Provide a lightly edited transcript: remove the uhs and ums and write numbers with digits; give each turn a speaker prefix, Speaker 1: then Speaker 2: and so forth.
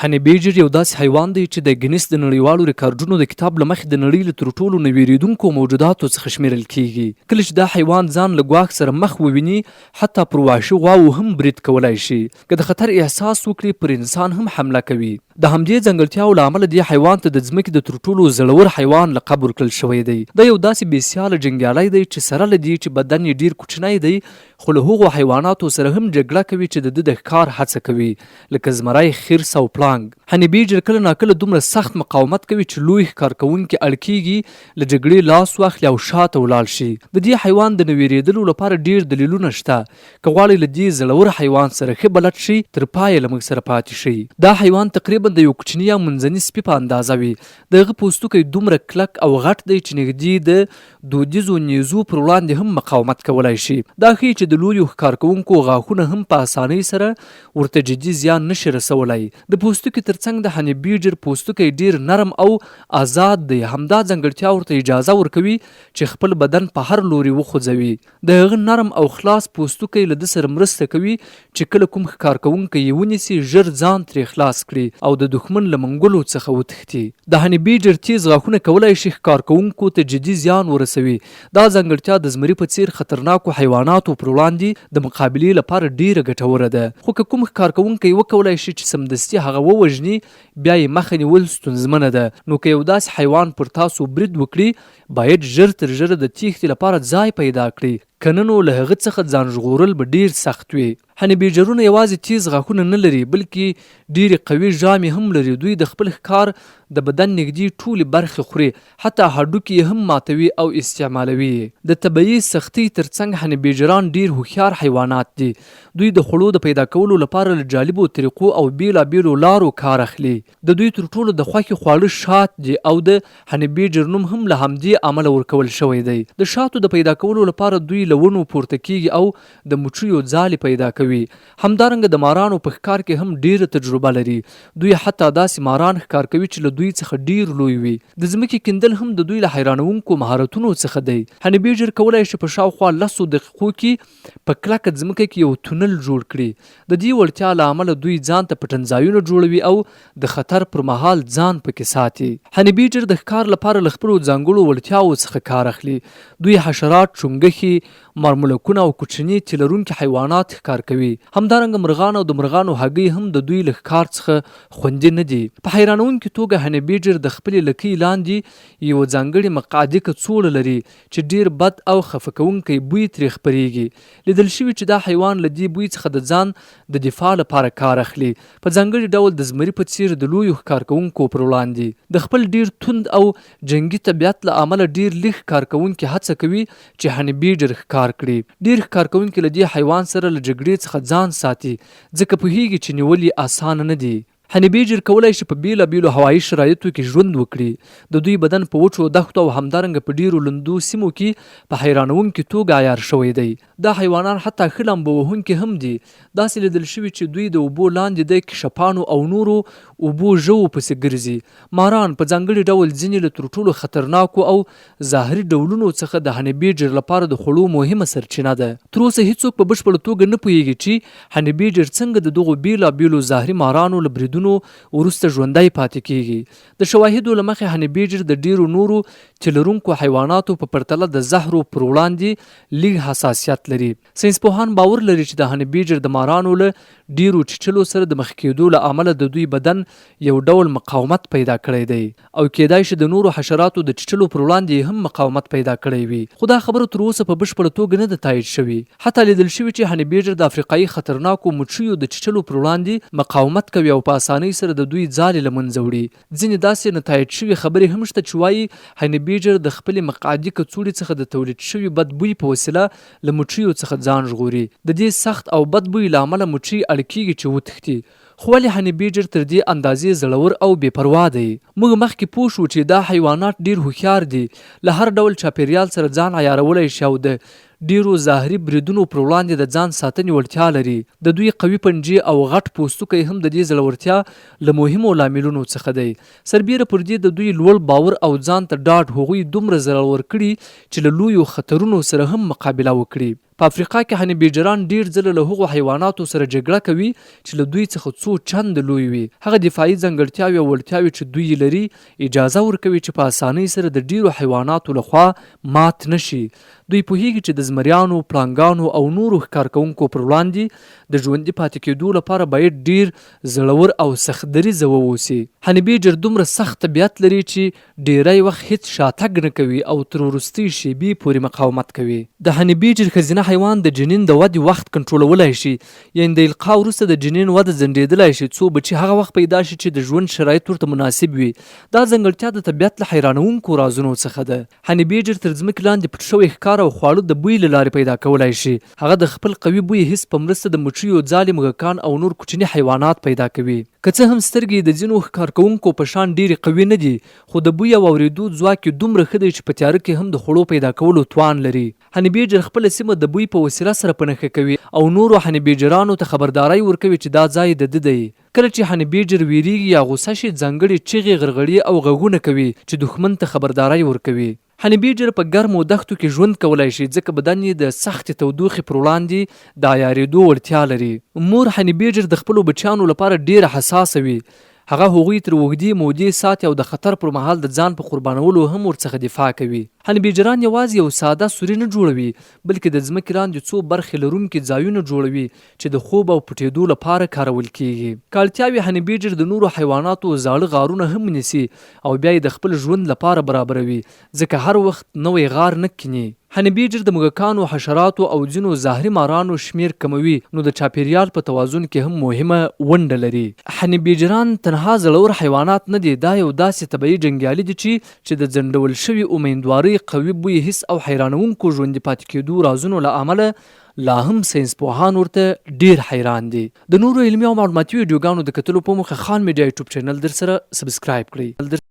Speaker 1: هني بیجر یو داسې حیوان دی چې د ګینس د نړیوالو ریکارډونو د کتاب له مخې د نړۍ له تر ټولو نه ویریدونکو موجوداتو څخه شمیرل کیږي. کله چې دا حیوان ځان له ګواښ سره مخ وویني، حتی پر وحشي غواوو هم برید کولای شي. که د خطر احساس وکړي، پر انسان هم حمله کوي. د همدې ځانګړتیاوو له امله دې حیوان ته د ځمکې د تر ټولو زړور حیوان لقب ورکړل شوی دی. دا یو داسې بې سیاله جنګیالی دی چې سره له دې چې بدن یې ډیر کوچنی دی، خو له هغو حیواناتو سره هم جګړه کوي چې د ده د ښکار هڅه کوي، لکه زمری، خرس او پړانګ. هني بیجر کله ناکله دومره سخت مقاومت کوي چې لوی ښکار کوونکي اړ کېږي له جګړې لاس واخلي او شاته ولاړ شي. د دې حیوان د نه وېرېدلو لپاره ډېر دلیلونه شته. که غواړئ له دې زړور حیوان سره ښه بلد شئ، تر پایه له موږ سره پاتې شئ. دا حیوان تقریباً د یو کوچني یا منځني سپي په اندازه وي. د هغه پوستوکی دومره کلک او غټ دی چې نږدې د دودیزو نیزو پر وړاندې هم مقاومت کولای شي. دا ښيي چې د لویو ښکار کوونکو غاښونه هم په اسانۍ سره ورته جدي زیان نه شي رسولای. د پوستکي تر څنګ د هني بیجر پوستکی ډېر نرم او ازاد دی، همدا ځانګړتیا ورته اجازه ورکوي چې خپل بدن په هر لوري وخوځوي. د هغه نرم او خلاص پوستوکی له ده سره مرسته کوي چې کله کوم ښکار کوونکی یې ونیسي، ژر ځان ترې خلاص کړي او د دښمن له منګولو څخه وتښتي. د هني بیجر تېز غاښونه کولای شي ښکار کوونکو ته جدي زیان ورسوي. دا ځانګړتیا د زمري په څېر خطرناکو حیواناتو پر وړاندې د مقابلې لپاره ډېره ګټوره ده. خو که کوم ښکار کوونکی وکولای شي چې سمدستي هغه ووژني، بیا یې مخه نیول ستونزمنه ده. نو که یو داسې حیوان پر تاسو برید وکړي، باید ژر تر ژره د تېښتې لپاره ځای پیدا کړي، که نه نو له هغه څخه ځان ژغورل به ډېر سخت وي. هني بیجرونه یوازې تېز غاښونه نه لري، بلکې ډېرې قوي ژامې هم لري. دوی د خپل ښکار د بدن نږدې ټولې برخې خوري، حتی هډوکي یې هم ماتوي او استعمالوي یې. د طبیعي سختۍ تر څنګ هني بیجران ډېر هوښیار حیوانات دي. دوی د خوړو د پیدا کولو لپاره له جالبو طریقو او بېلابېلو لارو کار اخلي. د دوی تر ټولو د خوښې خواړه شات دي او د هني بیجر نوم هم له همدې امله ورکول شوی دی. د شاتو د پیدا کولو لپاره دوی له ونو پورته کېږي او د مچیو ځالې پیدا کوي. همدارنګه د مارانو په ښکار کې هم ډېره تجربه لري. دوی حتی داسې ماران ښکار کوي چې له دوی څخه ډېر لوی وي. د ځمکې کیندل هم د دوی له حیرانوونکو مهارتونو څخه دی. هني بیجر کولای شي په شاوخوا لسو دقیقو کې په کلکه ځمکه کې یو تونل جوړ کړي. د دې وړتیا له امله دوی ځان ته پټنځایونه جوړوي او د خطر پر مهال ځان پکې ساتي. هني بیجر د ښکار لپاره له خپلو ځانګړو وړتیاوو څخه کار اخلي. دوی حشرات، چونګښې، مارمولکونه او کوچني تي لرونکي حیوانات ښکار کوي. همدارنګه مرغان او د مرغانو هګۍ هم د دوی له ښکار څخه خوندي نه دي. په حیرانوونکې توګه هني بیجر د خپلې لکۍ لاندې یوه ځانګړې مقعدي کڅوړه لري چې ډېر بد او خفه کوونکی بوی ترې خپرېږي. لیدل شوي چې دا حیوان له دې بوی څخه د ځان د دفاع لپاره کار اخلي، په ځانګړي ډول د زمري په څېر د لویو ښکار کوونکو پر وړاندې. د خپل ډېر توند او جنګي طبیعت له امله ډېر لږ ښکار کوونکي هڅه کوي چې هني بیډر ښکار کړي. ډېر ښکار کوونکي له دې حیوان سره له جګړې څخه ځان ساتي، ځکه پوهېږي چې نیول یې اسانه نه دي. هني بیجر کولای شي په بیلا بیلو هوایي شرایطو کې ژوند وکړي. د دوی بدن په وچو دښتو او همدارنګه په ډیرو لندو سیمو کې په حیرانوونکې توګه عیار شوی دی. دا حیوانان حتی ښه لامبو وهونکي هم دي. داسې لیدل شوي چې دوی د اوبو لاندې د کشپانو او نورو اوبو ژوو پسې ګرځي. ماران، په ځانګړي ډول ځینې له تر ټولو خطرناکو او زهري ډولونو څخه د هني بیجر لپاره د خوړو مهمه سرچینه ده. تر اوسه هیڅوک په بشپړه توګه نه پوهیږي چې هني بیجر څنګه د دغو بیلا بیلو زهري مارانو له بریدونو وروسته ژوندی پاتې کیږي. د شواهدو له مخې هني بیجر د ډیرو نورو تي لرونکو حیواناتو په پرتله د زهرو پر وړاندې لږ حساسیت لري. ساینسپوهان باور لري چې د هني بیجر د مارانو له ډیرو چیچلو سره د مخ کیدو له امله د دوی بدن یو ډول مقاومت پیدا کړی دی او کیدای شي د نورو حشراتو د چیچلو پر وړاندې یې هم مقاومت پیدا کړی وي، خو دا خبره تر اوسه په بشپړه توګه نه ده تایید شوې. حتی لیدل شوي چې هني بیجر د افریقايي خطرناکو مچیو د چیچلو پر وړاندې مقاومت کوي او په اسانۍ سره د دوی ځالې له منځه وړي. ځینې داسې نه تایید شوې خبرې هم شته چې وايي هني بیجر د خپلې مقعدي کڅوړې څخه د تولید شوي بد بوی په وسیله له مچیو څخه ځان ژغوري. د دې سخت او بد بوی له امله مچۍ اړ کیږي چې وتښتي. خو ولې هني بیجر تر دې اندازې زړور او بې پروا دی؟ موږ مخکې پوه شوو چې دا حیوانات ډېر هوښیار دي، له هر ډول چاپېریال سره ځان عیارولی شي او د ډېرو زهري بریدونو پر وړاندې د ځان ساتنې وړتیا لري. د دوی قوي پنجې او غټ پوستوکی هم د دې زړورتیا له مهمو لاملونو څخه دی. سربېره پر دې د دوی لوړ باور او ځان ته ډاډ هغوی دومره زړور کړي چې له لویو خطرونو سره هم مقابله وکړي. په افریقا کې هني بیجران ډېر ځله له هغو حیواناتو سره جګړه کوي چې له دوی څخه څو چنده لوی وي. هغه دفاعي ځانګړتیاوې او وړتیاوې چې دوی یې لري، اجازه ورکوي چې په اسانۍ سره د ډېرو حیواناتو له خوا مات نه شي. دوی پوهېږي چې د زمریانو، پړانګانو او نورو ښکار کوونکو پر وړاندې د ژوندي پاتې کېدو لپاره باید ډېر زړور او سخت دریځه واوسي. هني بیجر دومره سخت طبیعت لري چې ډېری وخت هېڅ شاتګ نه کوي او تر وروستۍ شېبې پورې مقاومت کوي. د هني بیجر ښځینه حیوان د جنین د ودې وخت کنټرولولای شي، یعنې د القاح وروسته د جنین وده ځنډېدلای شي څو بچي هغه وخت پیدا شي چې د ژوند شرایط ورته مناسب وي. دا ځانګړتیا د طبیعت له حیرانوونکو رازونو څخه ده. هني بیجر تر ځمکې لاندې پټ شوی ښکار او خواړه د بوی له لارې پیدا کولای شي. هغه د خپل قوي بوی حس په مرسته د مچیو ځالې، موږکان او نور کوچني حیوانات پیدا کوي. که څه هم سترګې یې د ځینو ښکار کوونکو په شان ډېرې قوي نه دي، خو د بوی او اورېدو ځواک یې دومره ښه دی چې په تیاره کې هم د خوړو پیدا کولو توان لري. هني بیجر خپله سیمه د بوی په وسیله سره په نښه کوي او نورو هني بیجرانو ته خبرداری ورکوي چې دا ځای د ده دی. کله چې هني بیجر وېرېږي یا غوسه شي، ځانګړې چیغې، غرغړې او غږونه کوي چې دښمن ته خبرداری ورکوي. هني بیجر په ګرمو دښتو کې ژوند کولای شي، ځکه بدن یې د سختې تودوخې پر وړاندې د عیارېدو وړتیا لري. مور هني بیجر د خپلو بچیانو لپاره ډېره حساسه وي. هغه هغوی تر اوږدې مودې ساتي او د خطر پر مهال د ځان په قربانولو هم ورڅخه دفاع کوي. هني بیجران یوازې یو ساده سوري نه جوړوي، بلکې د ځمکې لاندې څو برخې لرونکي ځایونه جوړوي چې د خوب او پټېدو لپاره کارول کېږي. که اړتیا وي هني بیجر د نورو حیواناتو زاړه غارونه هم نیسي او بیا یې د خپل ژوند لپاره برابروي، ځکه هر وخت نوی غار نه کیني. هني بیجر د موږکانو، حشراتو او ځینو زهري مارانو شمېر کموي، نو د چاپېریال په توازن کې هم مهمه ونډه لري. هني بیجران تنها زړور حیوانات نه دي، دا یو داسې طبعي جنګیالي دي چې چې د ځنډول شوې اومیندوارۍ، قوي بوی حس او حیرانوونکو ژوندي پاتې کېدو رازونو له امله لا هم ساینس پوهان ورته ډیر حیران دي. د نورو علمي او معلوماتي ویډیوګانو د کتلو په موخه خان میډیا یوټیوب چینل درسره سبسکرایب کړئ.